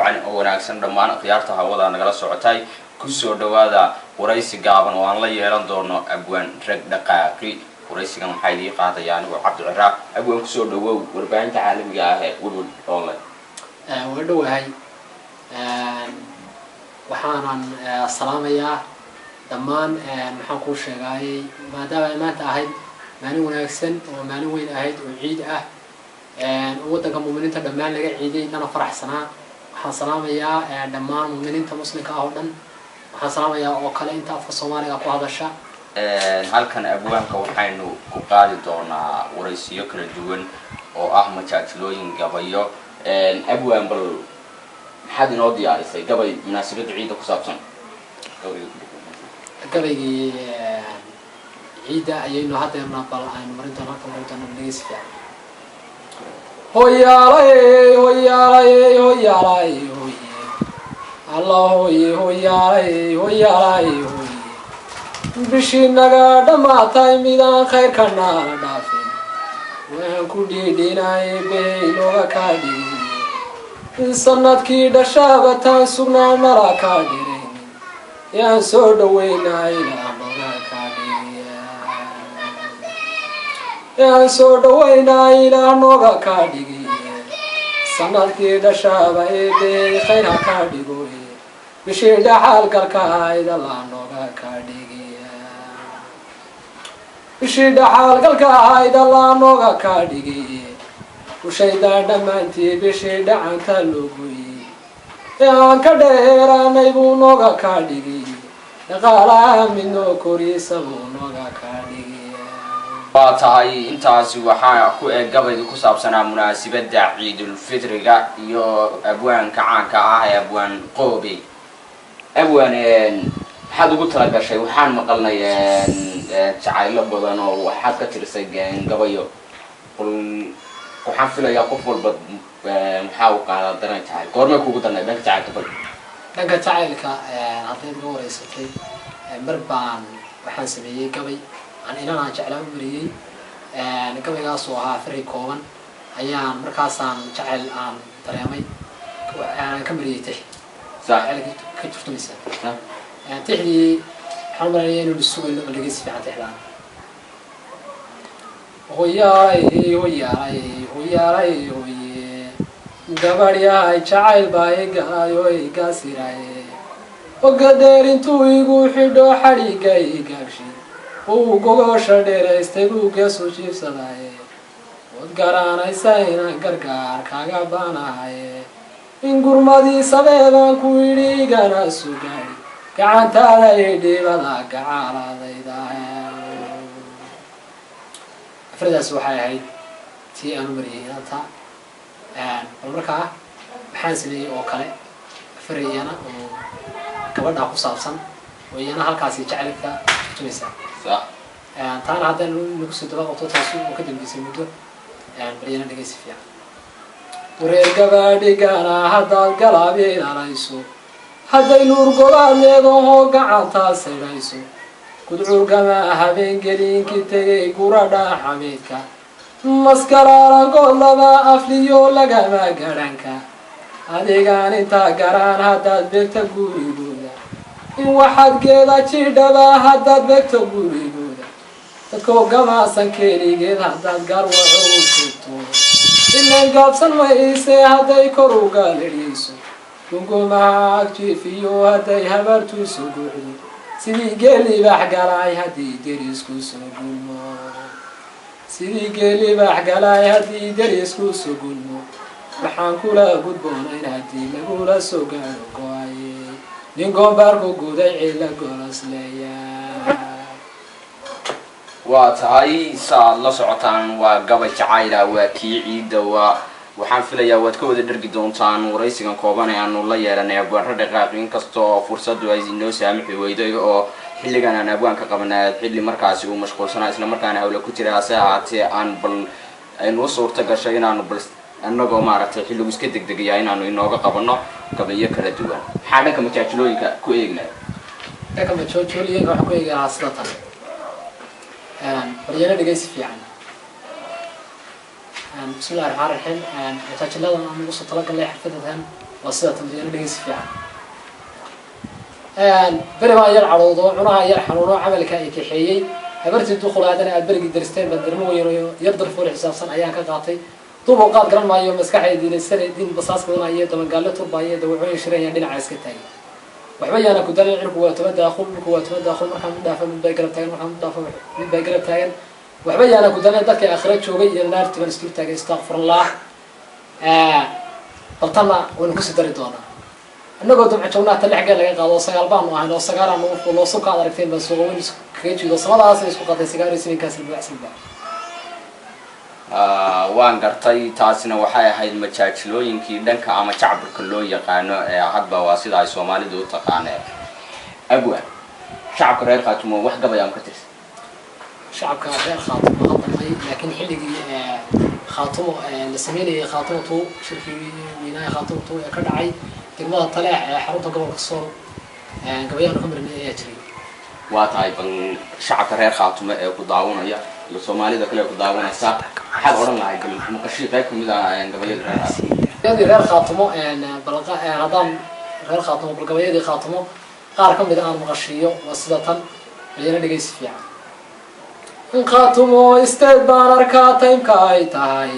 Wacan oo wanaagsan dhammaan akhyaarta hawada nagala socotay. Kusoo dhawaada waraysi gaaban oo aan la yeelan doono Abwaan Rag Dhaqaaqi. Waraysigan waxaa idiin qaadaya anigoo Cabdi Ciraaq. Abwaan, kusoo dhawow warbaahinta caalamiga ah ee Woodward Online. Waa dhowahay. Waxaanan salaamayaa dhammaan, maxaan kuu sheegaayey, maadaama ay maanta ahayd maalin wanaagsan oo maalin weyn ahayd oo ciid ah oo waddanka muuminiinta dhammaan laga ciiday lana faraxsanaa. Waxaan salaamayaa dhammaan muuminiinta muslimka ah oo dhan. Waxaan salaamayaa oo kale inta afka Soomaaliga ku hadasha. Halkan abwaanka waxaynu ku qaadi doonaa waraysiyo kala duwan oo ah majaajilooyin, gabayo. Abwaan, bal maxaad inoo diyaarisay gabay munaasabadda ciidda ku saabsan? Gabaygii ciidda ayaynu haddeerna bal aynu marin doona, halka marin doona. Dhegeysi fiican. Hoyaalay, hoyaalay, hoyaalay, hoye Allah, hoye, hoyaalay, hoyaalay, hoye. Bishii naga dhammaatay midaan khayrka naala dhaafin waan ku dhiidhinay bay nooga kaa dhigin. Sanadkii dhashaaba taan sugnaa nala kaa dhirayn yaan soo dhaweynaa, Ilaah nooga kaa dhigiya, yaan soo dhaweynaa, Ilaah nooga kaa dhigiya. Sanadkii dhashaaba eebey khayr ha kaa dhigo, bishii dhaxaalgalka ahayd Allah nooga kaa dhigiya, bishii dhaxaalgalka ahayd Allah nooga kaa dhigiye. Ushaydaa dhammaantii bishii dhacanta loo gooyey ee aan ka dheeraanay buu nooga kaa dhigay, dhaqaalaha mid noo koriisa buu nooga kaa dhigiya. Waa tahay, intaasi waxaa ku eg gabayga ku saabsanaa munaasibadda ciidulfitriga iyo abwaanka caanka ah ee Abwaan Qoobe. Abwaan, maxaad ugu talagashay? Waxaan maqalnay jacaylo badan oo waxaad ka tirisay gabayo. Bal waxaan filayaa qof walba maxaa u qaadaa dareen jacayl. Goormay kugu darnay dhanka jacaylka bal? Dhanka jacaylka haddayd iga wareysatay, mar baan waxaan sameeyey gabay aan inan aan jeclaa u mariyey. Gabaygaas oo ahaa fari kooban ayaan markaasaan jacayl aan dareemay aan ka mariyey tix jacaylka ka turtumaysa. Tixdii waxaan umalaynaya inaynu sugayno. Bal dhegeysi fiican tixdaan. Hoyaalay, hoyaalay, hoyaalay, hoye. Gabadhyahay jacayl baa igalayo igaasiraye, ogadeer intuu igu xidho xadhigga igaabshi uu gogosha dheeraystay buu geesu jiibsadaye. Waad garanaysa inaan gargaar kaaga baanahaye, in gurmadii sabeebaan ku yidhi igana sugaay, gacantaada i dhibada gacaaladayda. Afridaas waxay ahayd tii aan u mariyey inanta. Bal markaa maxaan sameeyey oo kale afar iyana oo gabadhaa ku saabsan oo iyana halkaasi jacaylka turtumaysa. Taana haddaan nagu soo daba qabto, taasi oo ka dambeysay muddo. Bal iyana dhegeysi fiican. Wareer gabadhigana haddaad galaabi dhalayso, hadday nuur gobaad leedahoo gacantaad saydhayso, gudcurgama habeengeliinkii tegay guradha xamiidka, maskaraaragood laba afliyo lagama garanka adigaan intaa garaan. Haddaad beegta gurigooda in waxaad geeda jidhaba, haddaad beegto gurigooda dadkoo gamaasan keligeed, haddaad garwaco u sheegto ilan gaabsan mayse. Hadday kor uga ledhiyeyso gungumaha agjiifiyo, hadday habaartu soo guuxdo sidii geelibax galaay, haddii derisku soo gulmo sidii geelibax galaay, haddii derisku soo gulmo, waxaan kula gudboonayn haddii lagula soo gaadho go-ay nin goombaarku guday cila golosleeya. Waa tahay, saaad la socotaan waa gabay jacayla, waa kii ciidda. Waa waxaan filayaa waad ka wada dhergi doontaan waraysigan kooban ee aanu la yeelanay Abwaanro Dhaqaaq, inkastoo fursaddu ay inoo saamixi weyday oo xilligan aan abwaanka qabnaa xilli markaasi uu mashquulsanaa islamarkaana hawla ku jira. Hase ahaatee aan bal aynuu suurta gashay inaanu bal annagoo maaragtay xilligu iska degdegaya inaanu inooga qabano gabayo kala duwan. Maxaa dhanka majaajilooyinka ku eegi lahay? Dhanka majoojooyinka waxaan ku eegi lahaa sida tan. Baryeelo dhegeysi fiican. Bismillahi raxmaan raxiim. Majaajiladan aan ugu soo talagalnay xirfadadan. Waa sida tamriyaana dhegeysi fiican. Beri baa yar cadhoodo, cunaha yar xanuuno, camalka ay kaxeeyey habartii duqulaadana aad berigii daristeen baan darmo weyn oo yar darfool xisaabsan ayaan ka qaatay. Duub oo qaad garan maayo, maskaxay diilaysane din basaas badanaya, dabangaalle turbaaye, dawacooyin shirayaan dhinaca iska taagay. Waxba yaana ku dalin. Cirku waa 10 daaqul, dhulku waa 10 daaqul. Markaan mid dhaafa mid bay garab taagan, markaan mid dhaafa mid bay garab taagan. Waxba yaana ku dalin. Dadka aakhira joogay iyo naarti baan isdul taagay. Astaqfirullah. Bal tanna waynu kusii dari doonaa. Innagoo damco joognaa ta lix geel laga qaado, 9 baanu ahayn oo sagaalaan nagu fuulo. Subka aad aragteen baan suuqa weyn kaga jiido, samadaasay isku qatay sagaar sininkaas silbaac silbaac. Waan gartay. Taasina waxay ahayd majaajilooyinkii dhanka ama jacburka loo yaqaano ee hadba waa sida ay Soomaalidu u taqaaneen. Abwa, shacabka reer Khaatumo wax gabayaan ka tirsan? Shacabka reer Khaatumo hadda may, laakiin xilligii Khaatumo la sameynayay, Khaatumo two, shirkii weynaaha Khaatumo two ee ka dhacay degmada Taleex ee xarunta gobolka Sool, gabayaanu ka marinay ayaa jiray. Waa tahay. Bal shacabka reer Khaatumo ee ku daawanaya iyo Soomaalida kale ee ku daawanaysa maxaad odhan lahay? Bal maqashii qayb kamid ah gabayada reer Khaatumo. Gabayadii reer Khaatumo, bal haddaan reer Khaatumo, bal gabayadii Khaatumo qaar ka mid a aan maqashiiyo, waa sida tan, baliyana dhegeysi fiican. In Khaatumo State baan arkaa taymka ay tahay,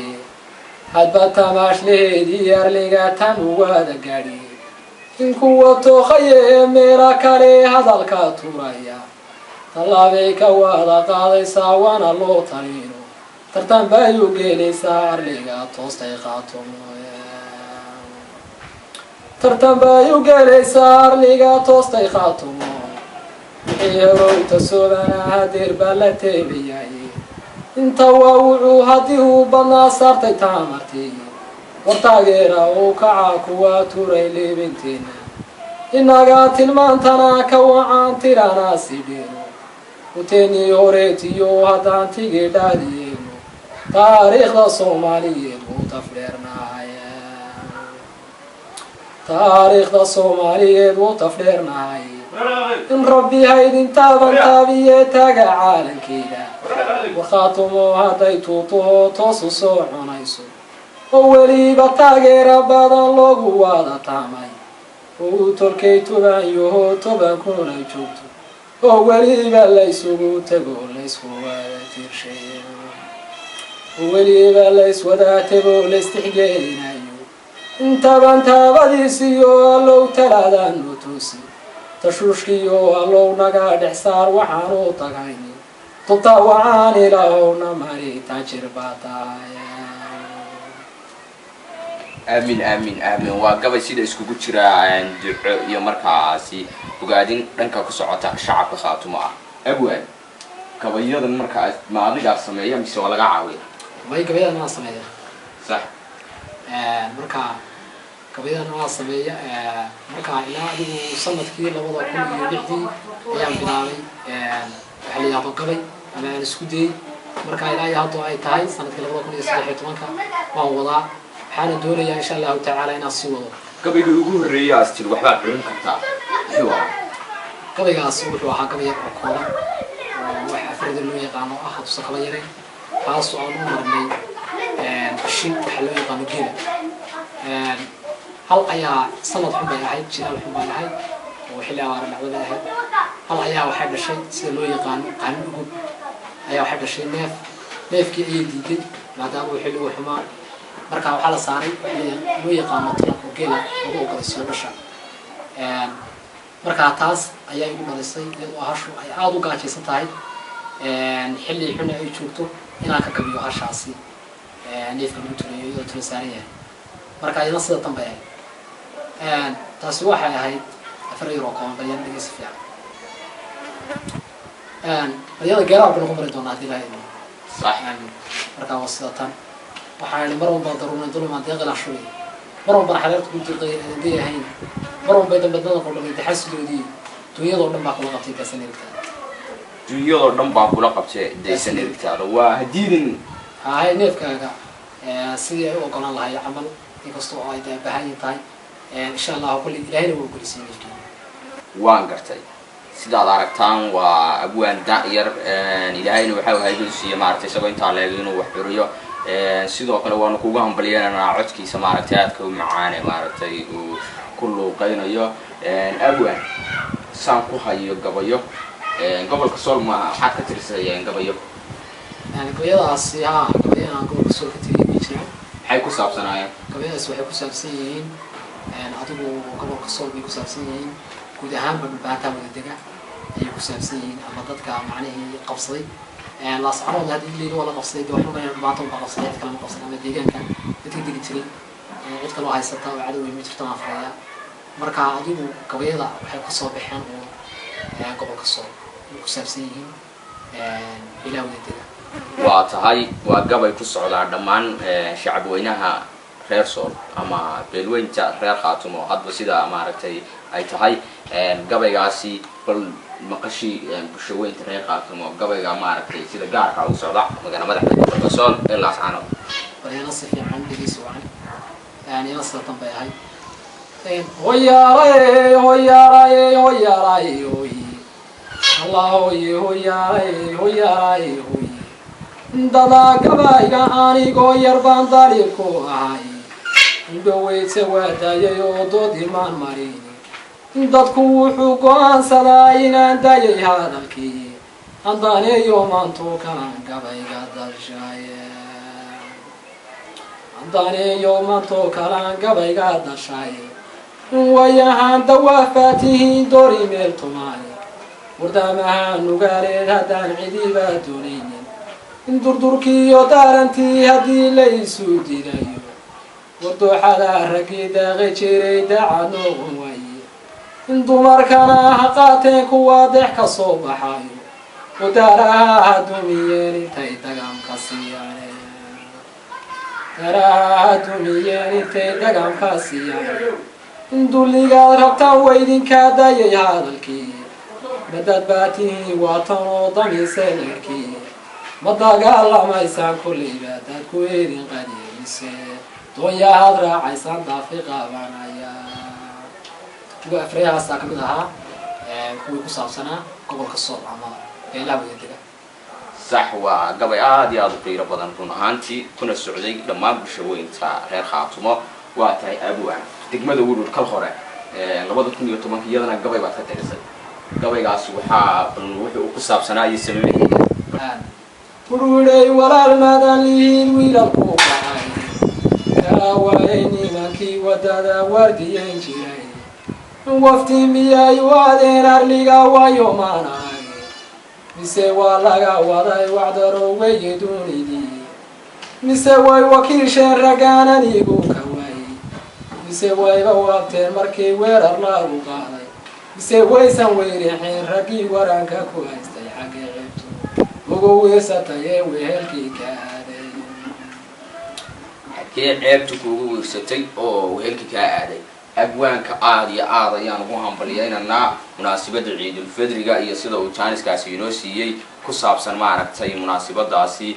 hadba tamaashlaheedii arliga tan uwada gaadhi. In kuwa tooqaye ee meela kale hadalka tuuraya, tallaabay ka wada qaadaysaa, waana loo talino, tartan bay u geelaysaa arliga toostay Khaatumo, tartan bay u geelaysaa arliga toostay Khaatumo. Wixii horowta soobana hadeer baa la teebayay. Inta waa wuxuu haddii uu badnaa saartay taamartii, war taageera uu kaca kuwa turay liibinteena. Inaga tilmaantana ka wacan tirana si dheero uteenii horeetiyo haddaan tigi dhaadiyeyno, taariikhda Soomaaliyeed wuu tafdheernahay, taariikhda Soomaaliyeed wuu tafdheernahay. In Rabbi haydin taaban taabiye taaga caalankeeda. Warkhaatumo hadday tuutuho toosu soo cunayso, oo weliba taageera badan loogu wada taamay, oo uu tolkay toban yaho 10,000 ay joogto, oo weliba laysugu tego laysku wada tirshay, oo weliba layswada tego laystixgelinayo, intaban taabadiisiyo allow talaadanu toosi, tashuushkiyo allow naga dhex saar waxaanu tagayni, tubta wacaan ilaahowna mari, taajir baa tahay. Aamin, aamin, aamin. Waa gabay sida iskugu jira duco iyo markaasi ogaadin dhanka ku socota shacabka Khaatumo ah. Abwaan, gabayadan markaa ma adigaa sameeya mise waa laga caawiya? May, gabayadan waa sameeya. Sax. Marka gabayadan waa sameeya. Marka ilaa adigu sanadkii 2006-dii ayaan bilaabay waxa la yihahdo gabay ama aan isku dayey. Marka ilaa iyo hadda ay tahay sanadkii 2013-ka waan wadaa, waxaana doonayaa insha Allahu tacaala inaan sii wado. Gabaygii ugu horreeyay aas tiri waxbaad curin kartaa muxuu ahaa? Gabaygaas wuxuu ahaa gabay yar oo kooban oo wax afrida loo yaqaano ah, hadduusan kaba yarayn, kaasoo aan u marnay shin waxaa loo yaqaano geela. Hal ayaa sanad xun bay ahayd, jilaal xun bay ahayd oo xilli abaara dhacda bay ahayd. Hal ayaa waxay dhashay sida loo yaqaano qaalin ugub ayaa waxay dhashay neef. Neefkii ayay diiday maadaama uu xilligu xumaa. Marka waxaa la saaray waxa loo yaqaano talan oo geela lagu ogolaysiiyo dhasha. Markaa taas ayaa igu dhalisay, iyadoo hashu ay aada u gaajaysan tahay, xilli xuna ay joogto, inaan ka gabiyo hashaasi neefka lagu tulayo iyadoo tula saaran yahay. Marka iyadana sida tan bay ahayd. Taasi waxay ahayd afar yar oo kooban, balyana dhegeysi fiican. Balyada geeraha baynu ku mari doonaa haddii Ilahay idmo. Sax. Markaa waa sida tan. Waxaan idhi: mar walbaa daruurnay dulumaan deeqila shubay, mar walbana xaleerta ku diiqay aan ahayn, mar walbay dambadnada qodhamay daxasidoodii, dunyadoo dhan baa kula qabtay daasan erigtaada. Dunyadoo dhan baa kula qabtay daysan erigtaada, waa hadiidin. Hahay, neefkaaga sidii ay u ogolaan lahay camal, inkastoo oo ay dee bahan tahay, insha Allahu kulli Ilahayna waa ogolisiiyey neefkeeda. Waan gartay. Sidaad aragtaan waa abwaan da-yar, Ilaahayna waxa haybadu siiye maaragtay isagoo intaa leeg inuu wax curiyo. Sidoo kale waanu kuga hambalyeynanaa codkiisa maaragtay aadka u macaane maaragtay uu ku luuqeynayo. Abwaan, saan ku hayo gabayo gobolka Sool, ma waxaad ka tirisay gabayo? Gabayadaasi haa, gabayo aan gobolka Sool ka tiriyay way jiraan. Maxay ku saabsanaayeen? Gabayadaasi waxay ku saabsan yihiin adigu gobolka Sool bay ku saabsan yihiin, guud ahaanba Dhulbahantaa wada dega ayay ku saabsan yihiin, ama dadka macnihii qabsaday Laascarood. Haddii layidhi waa la qabsaday, de waxaan umalaya Dhulbahanta unbaa qabsaday, cid kale ma qabsan, ama deegaanka dadka degi jiray cid kaloo haysata oo cadow ma jirto aan filayaa. Marka adigu gabayada waxay kasoo baxeen oo gobolka Sool ay ku saabsan yihiin, ilaa wada dega. Waa tahay, waa gabay ku socdaa dhammaan shacabweynaha reer Sool ama beelweynta reer Khaatumo, hadba sida maaragtay ay tahay. Gabaygaasi bal maqashii bulshaweynta reer Khaatumo, gabayga maaragtay sida gaarka u socda magaala madaxda gobolka Sool ee Laascaanood. Bal iyana si fiican dhegeysi wacan, iyana sida tan bay ahayd. Hoyaalay, hoyaalay, hoyaalay, hoy Allah, hoye, hoyaalay, hoyaalay, hoy. Dada gabayga anigoo yar baan daliil ku ahay, dhaweyse waa daayay oo dood imaan marin. Dadku wuxuu go-aansadaa inaan daayay hadalkii, haddaneeyo maantuu kalan gabayga dashaye, haddaneeyo maantuu kalan gabayga dashaye. Wayahaan dawaafaatihiin doori meel tumaay, wardaamaha nugaaleed haddaan cidiibaa doonaynin, durdurkiiyo daarantii haddii la isu diidayo, wardooxada raggii daaqi jiray daacad noqon waaye. Dumarkana ha qaateen kuwa dex ka soo baxayo, wadaaraha ha dumiyeen intay dagaamka siiyaan, daaraha ha dumiyeen intay dagaamka siiyaan. Dulligaad rabtaan waydinkaa daayay hadalkii, madad baa tihiin waatan oo damise leerkii, ma dagaalamaysaan kollayba dadku idin qadiimise, doonyahaad raacaysaan daafi qaabanaya. Kuwa afreyahaasaa ka mid ahaa kuwii ku saabsanaa gobolka Sool ama beelaha wadadega. Sax, waa gabay aada iyo aada u qiiro badan run ahaantii, kuna socday dhammaan bulshaweynta reer Khaatumo. Waa tahay abwaan, degmada Wudhur kal hore 2010 iyadana gabay baad ka tirisay. Gabaygaas waxaa bal wuxuu ku saabsanaa iyo sababihiisa? Wurwidhay walaal maadan lihiin wiilalku kacay, kala waayay nimankii wadada waardiyan jiray. Wafti miyay u aadeen arliga waayo maanahay, mise waa laga waday wacdaro weeye dunidii, mise way wakiisheen raggaan anigu ka waayey, mise wayba waabteen markii weerar lagu qaaday, mise waysan weyrixeen raggii waranka ku haystay, xaggii ceebtu ugu wiirsatay ee wehelkii ka aaday? Xagkee ceebtu kuugu wiirsatay oo wehelkii kaa aaday? Abwaanka aada iyo aad ayaan ugu hambaliyaynaynaa munaasibadda ciidulfidriga iyo sida uu jaaniskaasi inoo siiyey ku saabsan maaragtay munaasibadaasi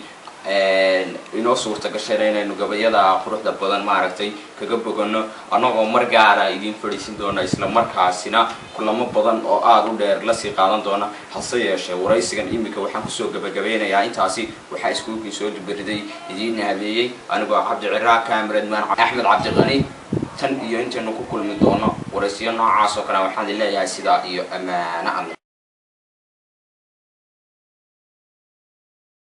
inoo suurta gashayna inaynu gabayada quruxda badan maaragtay kaga boganno, annagoo mar gaara idiin fadhiisin doona, isla markaasina kulamo badan oo aada u dheer lasii qaadan doona. Hase yeeshee waraysigan iminka waxaan kusoo gabagabeynayaa intaasi. Waxaa iskuulkii soo dubariday, idiina habeeyey anigoo Cabdi Ciraaq, cameradman Axmed Cabdiqani. Tan iyo intaynu ku kulmi doono waraysiyo noocaas oo kale, waxaan idin leeyahay sidaa iyo ammaano Alle.